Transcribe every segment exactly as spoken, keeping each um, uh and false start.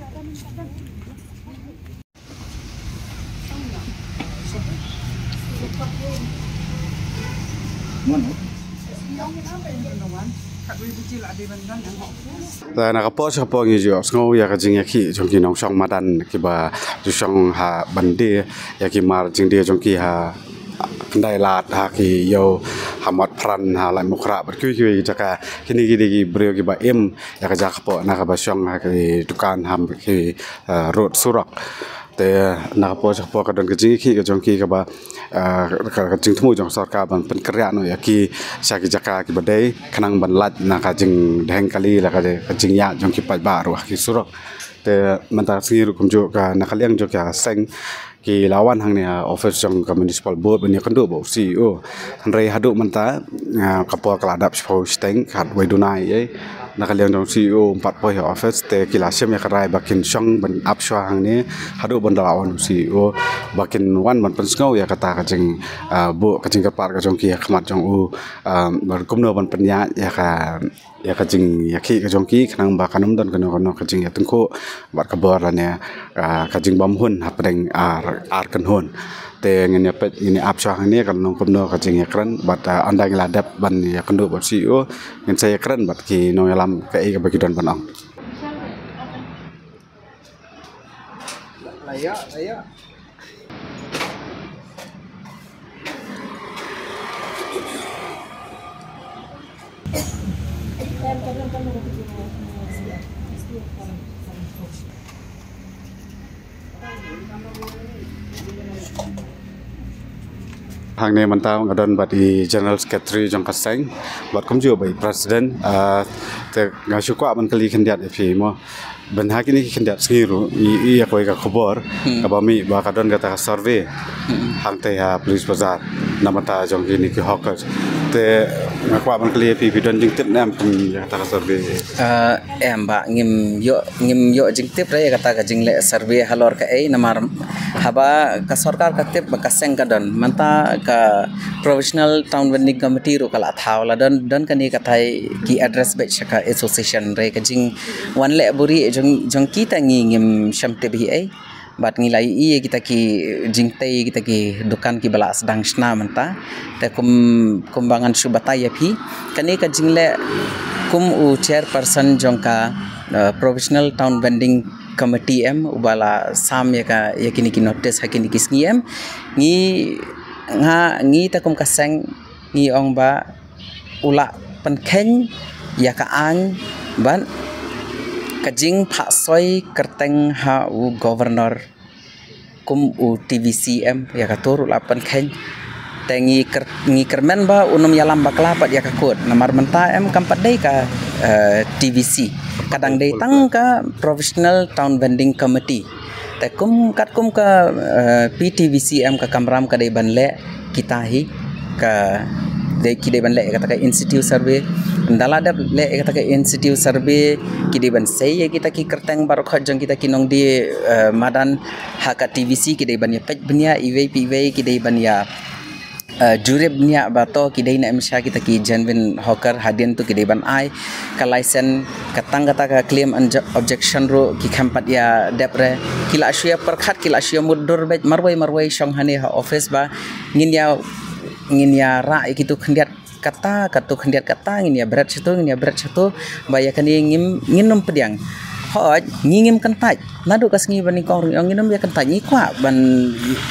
Te na ka por sha ka por ngi ju sngew ïa ka jingïakhih jong ki nongshong madan kiba ju shong ha ban die ïa ki mar jingdie jong ki ha Khyndai Lad, ha ki ïew, ha Mawphran, ha Laitumkhrah bad kiwei kiwei ki jaka. Kine ki dei ki briew kiba im ïa ka jaka hapoh na kaba shong ha ki dukan, ha ki, eh, road surok. Te na ka por sha ka por ka don ka jingïakhih ka jong ki kaba, eh, ka, ka jingthmu jong sorkar ban pynkynriah noh ïa ki sha ki jaka kiba dei khnang ban lait na ka jingdheng kali la ka, ka jingïaid jong ki paidbah ruh ha ki surok. Te mynta ka sngi ruh kumjuh ka, na ka liang jong ka seng, ki la wan hangne ha office jong ka municipal board ban ïakynduh bad u C E O. Hynrei haduh mynta, ah, ka por ka la dap shiphew shiteng, khatwei duna ei. Na ka liang jong u C E O um pat poi ha office, te ki la shim ïa ka rai ba kin shong ban ap shuwa hangne haduh ban da la wan u C E O, ba kin wan ban pynsngew ïa kata ka jing, ah, buh ka jingkyrpad ka jong ki ha khmat jong u, ah, ban kumno ban pynïaid ïa ka, ïa ka jingïakhih ka jong ki khnang ba kan ym don kano kano ka jingïatyngkhuh bad ka bor lane, ah, ka jingbymhun hapdeng ar, ar kynhun. Te ngin ïa peit, ngin ïa ap shuwa hangne kan long kumno ka jingïakren bad, ah, ynda ngi la dep ban ïakynduh bad u C E O, ngin sa ïakren bad ki nongïalam kaei kaba ki don ban ong. Hangne mynta nga don bad i General Secretary jong ka seng bad kumjuh bad i President, ah, te nga shu kwah ban kylli khyndiat ïa phi mo. Ban ha kine ki khyndiat sngi ruh ngi ïohi ïa kawei ka khubor kaba mih ba ka don kata ka survey hangtei ha Police Bazar na bynta jong kine ki hawkers. Te nga kwah ban kylli ïa phi, phi don jingtip ne em kum ïa kata ka survey? Ah, em bah, ngim ïoh, ngim ïoh jingtip re ïa kata ka jingleh survey halor kaei, namar haba ka sorkar ka tip ba ka seng ka don, mynta ka Provisional Town Vending Committee ruh ka la thaw, la don, don kane katai ki address bad sha ka association, re ka jingwan leh buhrieh jong, jong kita ngi ngim shym tip hi ei. Bad ngi la ïohi ïa kita ki jingtei, kita ki dukan kiba la sdang shna mynta. Te kum, kumba ngan shu batai ïa phi, kane ka jingleh kum u chairperson jong ka, eh, Provisional Town Vending Committee em, uba la sam ïa ka, ïa kine ki notice ha kine ki sngi em. Ngi, nga, ngi te kum ka seng ngi ong ba u la pynkheiñ ïa ka aiñ bad ka jingphah soi kyrteng ha u Governor kum u T V C em, ïa kato ruh la pynkheiñ. Te ngi kyr-, ngi kyrmen ba un ym ïalam bakla pat ïa ka court. Namar mynta em kam pat dei ka, eh, T V C. Ka dang dei tang ka Provisional Town Vending Committee. Te kum katkum ka, eh, P T V C em ka kamram ka dei ban leh kita hi ka dei, ki dei ban leh ïa kata ka in situ survey. Ynda la dep leh ïa kata ka in situ survey, ki dei ban sei ïa kita ki kyrteng baroh khoit jong kita ki nongdie, eh, madan ha ka T V C, ki dei ban ïa peit bniah iwei pa iwei, ki dei ban ïa, eh, jurip bniah ba to ki dei ne em shisha kita ki genuine hawker, hadien to ki dei ban ai ka license. Ka tang kata ka claim and objection ruh ki khlem pat ïa dep re. Ki la shu ïa pyrkhat, ki la shu ïa mutdur beit marwei marwei shong hangne ha office ba ngin ïa, ngin ïa rah ïa kito khyndiat kata, kato khyndiat kata, ngin ïa bret shato, ngin ïa bret shato, ba ïa kane ngim, ngin ym pdiang. Hooid, ngi ngim kyntait. Naduh ka sngi ba nyngkong ruh ngi ong ngin ym ïa kyntait, ngi kwah ban,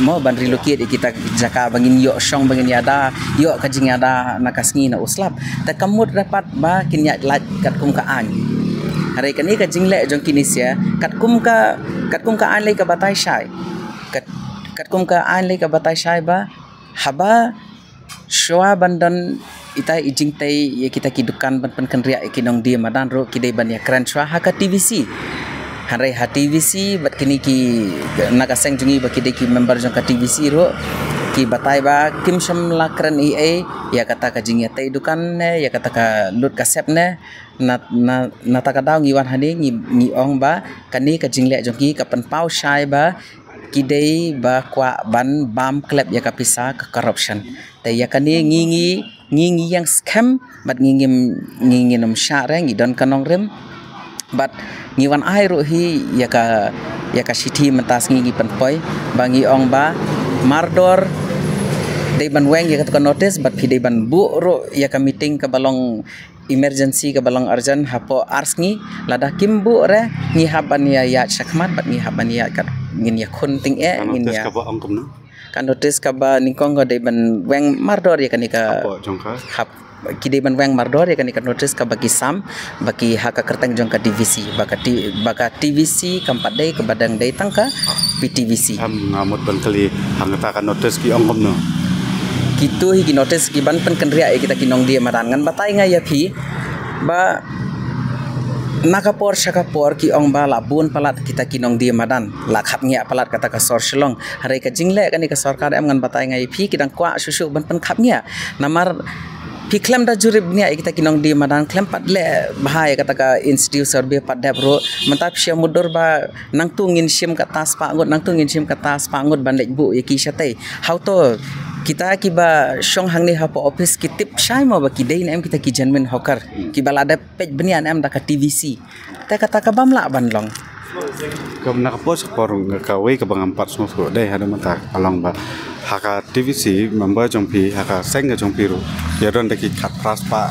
mo, ban relocate ïa kita jaka ba ngin ïoh shong, ba ngin ïada, ïoh ka jingïada na ka sngi na u slap. Te ka mut re pat ba kin ïaid lait katkum ka aiñ. Hynrei kane ka jingleh jong kine sia, katkum ka, katkum ka aiñ lei ka batai shai. Kat, katkum ka aiñ lei ka batai shai ba haba shuwa ban don ita i jingtei ïa kita ki dukan ban pynkynriah ïa ki nongdie madan ruh ki dei ban ïa kren shuwa ha ka T V C. Hynrei ha T V C bad kine ki na ka seng jong ngi ba ki dei ki member jong ka T V C ruh ki batai ba kim shym la kren ei ei ïa kata ka jingïatei dukan ne ïa kata ka lut ka sep ne. Na, na, nata ka daw ngi wan hangne ngi, ngi ong ba kane ka jingleh jong ki ka pynpaw shai ba ki dei ba kwah ban bam klep ïa ka pisa, ka corruption. Te ïa kane ngi, ngi, ngi, ngi ïeng skhem bad ngi ngim, ngi ngin ym shah re, ngi don ka nongrim. Bad ngi wan ai ruh hi ïa ka, ïa ka shithi mynta sngi ngi pynpoi ba ngi ong ba mardor dei ban weng ïa katu ka notice bad phi dei ban buh ruh ïa ka meeting kaba long emergency kaba long urgent hapoh ar sngi. Lada kim buh re ngi hap ban ïa ïaid shakhmat bad ngi hap ban ïaid kat ngin ïakhun tyngeh. Ka ngin notice ïa kaba ong kumno? Ka notice kaba nyngkong ka dei ban weng mardor ïa kane ka hapoh jong ka hap ki dei ban weng mardor ïa kane ka notice kaba ki sam ba ki ha ka kyrteng jong ka T V C ba ka T, ba ka T V C kam pat dei kaba dang dei tang ka P T V C. Em, nga mut ban kylli, hangta ka notice ki ong kumno? Kitu hi ki notice ki ban pynkynriah ïa kita ki nongdie madan. Ngan batai nga ïa phi ba na ka por sha ka por ki ong ba la bun palat kita ki nongdie madan, la khapngiah palat kata ka sor Shillong. Hynrei ka jingleh kane ka sorkar em, ngan batai nga ïa phi, ki dang kwah shuh shuh ban pynkhapngiah. Namar phi khlem da jurip bniah ïa kita ki nongdie madan, khlem pat leh bha ïa kata ka institute survey pat dep ruh. Mynta phi shu mutdur ba nangtu ngin shim kata spah ngut, nangtu ngin shim kata spah ngut ban leit buh ïa ki shatei. Hato kita kiba shong hangne hapoh office ki tip shai mo ba ki dei ne em kita ki genuine hawker kiba la dep peit bniah ne em da ka T V C? Te kata ka bym lah ban long. Ka na ka por sha ka por, kawei kaba ngam pat sngewthuh dei haduh mynta ka long ba ha ka T V C member jong phi, ha ka seng ka jong phi ruh ïa don da ki khatphra spah,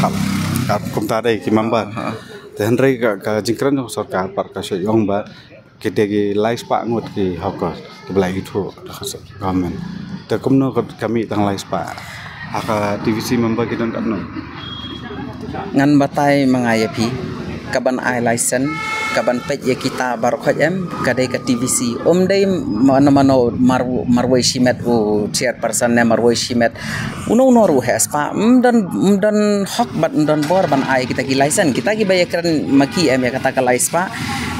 khat, khat kumta dei ki member. Te hynrei ka, ka jingkren jong sorkar pat ka shu ong ba ki dei ki lai spah ngut ki hawker kiba la ithuh da ka government. Te kumno ka, ka mih tang lai spah? Ha ka T V C member ki don katno? Ngan batai ma nga ïa phi, kaban ai license, kaban peit ïa kita baroh khoit em, ka dei ka T V C. Um dei mano mano mar, marwei shimet u chairperson ne marwei shimet uno uno ruh he spah, ym don, ym don hok bad ym don bor ban ai kita ki license. Kita kiba ïakren ma ki em ïa kata ka lai spah.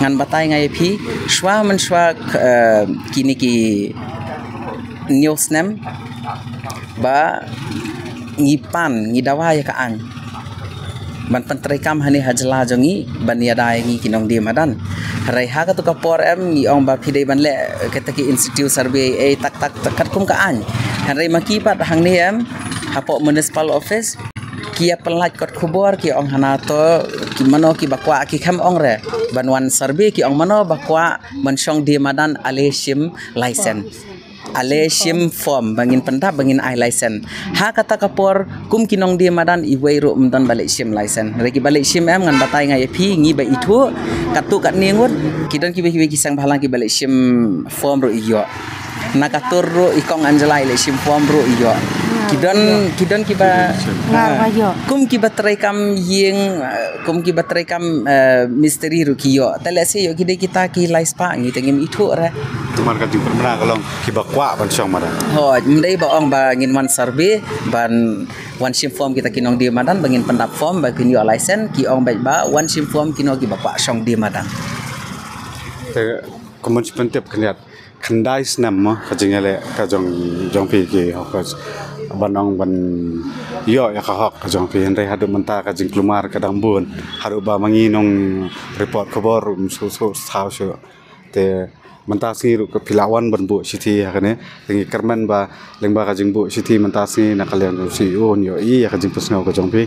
Ngan batai nga ïa phi, shwa man shwa, eh, kine ki hynñiew snem ba ngi pan, ngi dawa ïa ka aiñ ban pyntreikam hangne ha jylla jong ngi ban ïada ïa ngi ki nongdie madan. Hynrei ha katu ka por em ngi ong ba phi dei ban leh kata ki institute survey ei tak tak tak katkum ka aiñ. Hynrei ma ki pat hangne em hapoh municipal office ki ïa pynlait kot khubor ki ong hana to ki mano kiba kwah, ki khlem ong re ban wan survey, ki ong mano ba kwah ban shong die madan ale shim license. Ale shim form ba ngin pyndap ba ngin ai license. Ha kata ka por kum ki nongdie madan iwei ruh ym don ba leit shim license. Hynrei kiba leit shim em, ngan batai nga ïa phi, ngi ba ithuh katto katne ngut ki don kiwei kiwei ki seng bhalang kiba leit shim form ruh ïoh. Na ka Tur ruh i Kong Angela i leit shim form ruh ïoh. Ki don, ki don kiba, ah, kum kiba treikam ïing, ah, kum kiba treikam, eh, mistri ruh ki ïoh. Te lehse ïoh ki dei kita ki lai spah, ngi te ngim ithuh re. Te man ka jingpynbna ka long kiba kwah ban shong madan. Hooid, ym dei ba ong ba ngin wan survey ban wan shim form kita ki nongdie madan ba ngin pyndap form ba kin ïoh license, ki ong beit ba wan shim form kino kiba kwah shong die madan. Te kumno shi pyntip khyndiat khyndai snem mo ka jingïaleh ka jong, jong phi ki hawkers ban ong ban ïoh ïa ka hok ka jong phi, hynrei haduh mynta ka jingkulmar ka dang bun, haduh ba ma ngi nong report khubor um shu shu thaw shu. Te mynta sngi ruh ka phi la wan ban buh shithi ha kane, te ngi kyrmen ba lyngba ka jingbuh shithi mynta sngi na ka liang jong C E O un ïohi ïa ka jingpynsngew ka jong phi.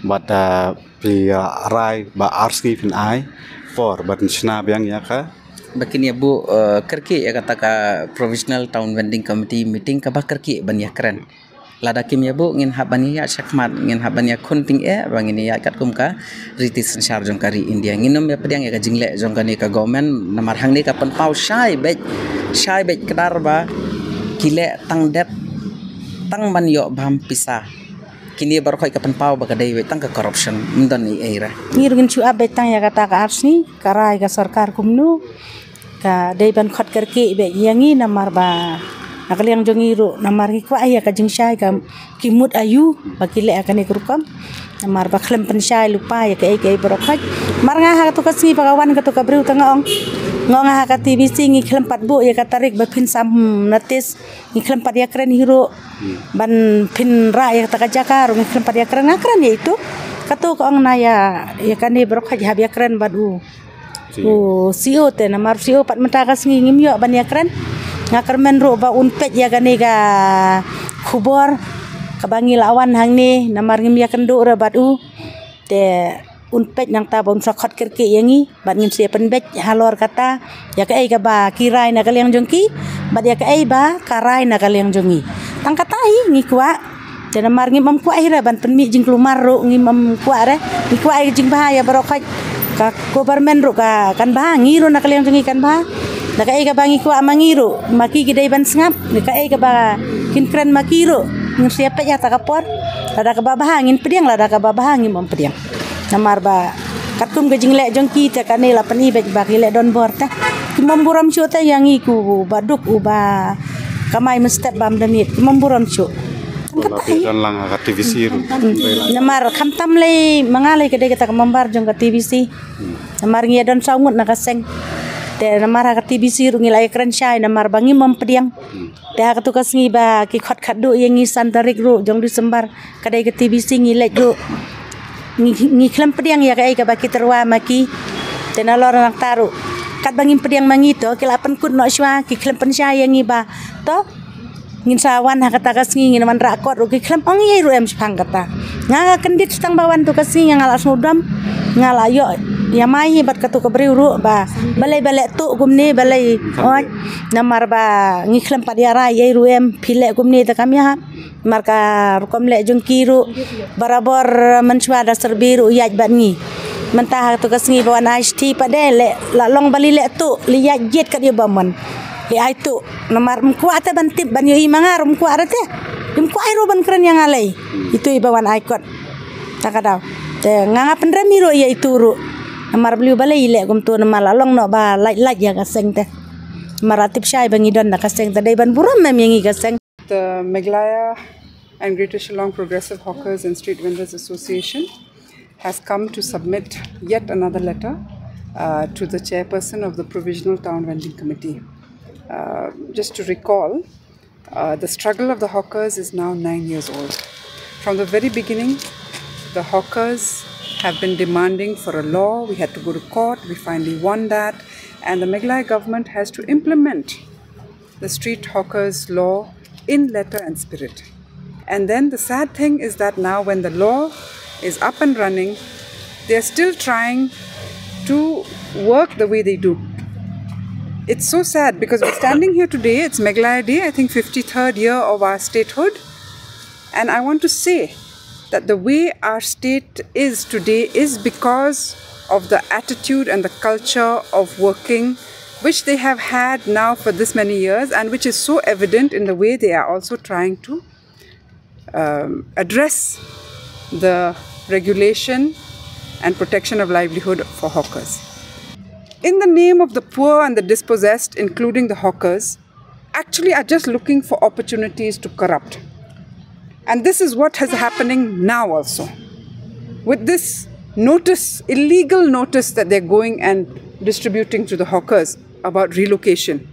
Bad, ah, phi, ah, rai ba ar sngi phin ai por ban shna biang ïa ka ba kin ïa buh, eh, kyrkieh ïa kata ka Provisional Town Vending Committee meeting kaba kyrkieh ban ïa kren. Lada kim ïa buh ngin hap ban ïa shakhmat, ngin hap ban ïa khun tyngeh ba ngin ïa katkum ka riti synshar jong ka ri India. Ngin ym ïa pdiang ïa ka jingleh jong kane ka government namar hangne ka pynpaw shai beit, shai beit kdar ba ki leh tang dep tang ban ïoh bam pisa. Kine baroh khoit ka pynpaw ba ka dei beit tang ka corruption, ym don ei ei re. Ngi ruh ngin shu ap beit tang ïa kata ka ar sngi, ka rai ka sorkar kumno. Ka dei ban khot kyrkieh beit ïa ngi namar ba na ka liang jong ngi ruh namar ngi kwah ïa ka jingshai ka ki mut aïu ba ki leh ïa kane ka rukom. Namar ba khlem pynshai lypa ïa kaei kaei baroh khoit. Mar nga ha kato ka sngi ba ka wan kato ka briew te nga ong, nga ong ha ka T V C ngi khlem pat buh ïa ka tarik ba phin sam notice, ngi khlem pat ïa kren hi ruh ban phin rah ïa kata ka jaka ruh ngi khlem pat ïa kren, nga kren ïa itu. Kato ka ong na ïa, ïa kane baroh khoit hap ïa kren bad u. U C E O te namar C E O pat mynta ka sngi ngim ïoh ban ïa kren. Nga kyrmen ruh ba un peit ïa kane ka khubor kaba ngi la wan hangne namar ngim ïa kynduh re bad u. Te un peit nangta ba un sa khot kyrkieh ïa ngi, bad ngin sa ïa pynbeit halor kata ïa kaei kaba ki rai na ka liang jong ki, bad ïa kaei ba ka rai na ka liang jong ngi. Tang kata hi ngi kwah. Te namar ngim kwah hi re ban pynmih jingkulmar ruh, ngim kwah re. Ngi kwah ïa ka jingbha ïa baroh khoit. Ka government ruh ka kan bha, ngi ruh na ka liang jong ngi kan bha. Da kaei kaba ngi kwah ma ngi ruh, ma ki ki dei ban sngap. Da kaei kaba kin kren ma ki ruh, ngin sa ïa peit ha kata ka por. Lada kaba bha ngin pdiang, lada kaba bha ngim pdiang. Namar ba katkum ka jingleh jong ki te kane la pyni beit ba ki leh donbor te. Kim burom shuh te ïa ngi, uba duk uba kamai mynstep bam da miet, kim burom shuh. Don lang ha ka T V C ruh. Namar khamtam lei ma nga lei ka dei kata ka member jong ka T V C. Namar ngi ïa don saw ngut na ka seng. Te namar ha ka T V C ruh ngi la ïa kren shai namar ba ngim pdiang. Te ha katu ka sngi ba ki khot khadduh ïa ngi san tarik ruh jong December, ka dei ka T V C ngi leit ruh. Ngi, ngi khlem pdiang ïa kaei kaba ki tyrwa ma ki. Te nalor nangta ruh, katba ngim pdiang ma ngi to ki la pynkut noh shuwa, ki khlem pynshai ïa ngi ba to ngin sa wan ha kata ka sngi, ngin wanrah kot ruh ki khlem ong ei ruh em shaphang kata. Nga nga kyndit tang ba wan tu ka sngi, nga la sngewdom, nga la ïoh ïa mai hi bad katu ka briew ruh ba balei ba leh tuh kumne, balei oi. Namar ba ngi khlem pat ïa rai ei ruh em, phi leh kumne te kam ïahap. Namar ka rukom leh jong ki ruh barabor mynshuwa da serbi ruh ïaid bad ngi. Mynta ha katu ka sngi ba wan ai shithi pat de leh, la long ba li leh tuh, li ïaid jied kat ïa ba mon. Li ai tuh. Namar ym kwah te ban tip ban ïohi ma nga ruh ym kwah re te. Ym kwah ei ruh ban kren ïa nga lei. Itu iba wan ai kot. Ta ka daw. Te nga nga pynrem hi ruh ïa itu ruh. Namar balei balei i leh kumtu namar la long noh ba lait lait ïa ka seng te. Namar la tip shai ba ngi don na ka seng te, dei ban burom em ïa ngi ka seng. The Meghalaya and Greater Shillong Progressive Hawkers and Street Vendors Association has come to submit yet another letter uh, to the chairperson of the Provisional Town Vending Committee. Uh, just to recall, uh, the struggle of the hawkers is now nine years old. From the very beginning, the hawkers have been demanding for a law. We had to go to court. We finally won that. And the Meghalaya government has to implement the street hawkers law in letter and spirit. And then the sad thing is that now, when the law is up and running, they are still trying to work the way they do. It's so sad because we're standing here today, it's Meghalaya Day, I think fifty-third year of our statehood. And I want to say that the way our state is today is because of the attitude and the culture of working which they have had now for this many years, and which is so evident in the way they are also trying to um, address the regulation and protection of livelihood for hawkers. In the name of the poor and the dispossessed, including the hawkers, actually are just looking for opportunities to corrupt. And this is what is happening now also. With this notice, illegal notice that they're going and distributing to the hawkers about relocation,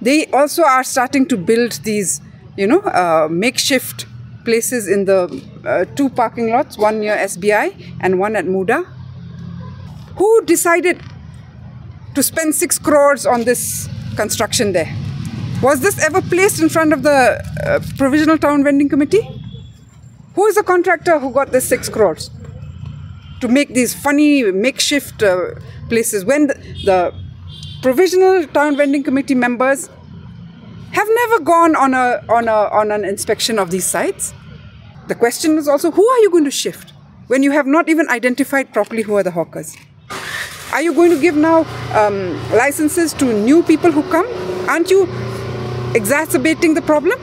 they also are starting to build these, you know, uh, makeshift places in the uh, two parking lots, one near S B I and one at Muda. Who decided to spend six crores on this construction there? Was this ever placed in front of the uh, Provisional Town Vending Committee? Who is the contractor who got this six crores to make these funny makeshift uh, places when the, the Provisional Town Vending Committee members have never gone on a on a on an inspection of these sites? The question is also, who are you going to shift when you have not even identified properly who are the hawkers? Are you going to give now um, licenses to new people who come? Aren't you exacerbating the problem?